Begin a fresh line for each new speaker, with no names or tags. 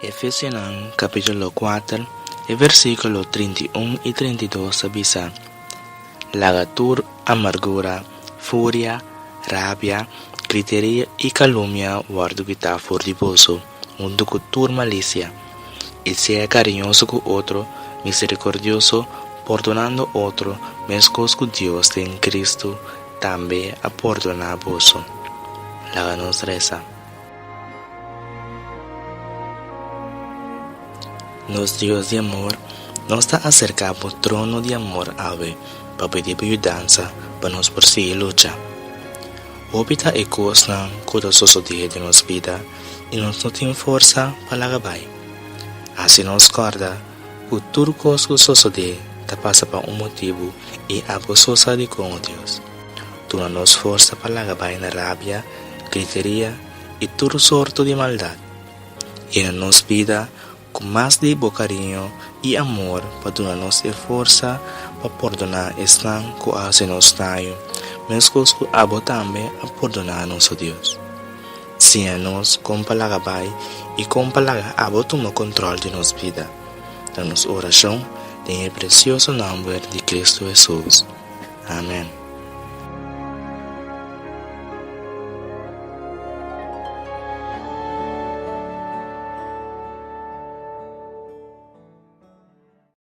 Efesionan kapítulo kuater, e versíkulo 31 i 32 ta bisa, Laga tur amargura, furia, rabia, griteria i kalumnia wòrdu kitá for di boso, huntu ku tur malisia. I sea kariñoso ku otro, miserikordioso, pordonando otro, meskos ku Dios den Kristu tambe a pordoná boso. Laga nos resa. Nos Dios di amor, nos ta aserká bo trono di amor awe pa pidi bo yudansa pa nos por sigui lucha. Hopi ta e kosnan ku ta sosodé den nos bida i nos no tin forsa pa laga bai. Hasi nos kòrda ku tur kos ku sosodé ta pasa pa un motibu i abo so sa dikon, o Dios. Duna nos forsa pa laga bai na rabia, griteria i tur sorto di maldat. Yena nos bida Ku mas di bo kariño i amor pa duna nos e forsa pa pordoná esnan ku a hasi nos daño, meskos ku abo tambe a pordoná nos, o Dios. Siña nos kon pa laga bai i kon pa laga abo tuma kontrol di nos bida. Ta nos orashon den e presioso nòmber di Kristu Hesus. Amèn.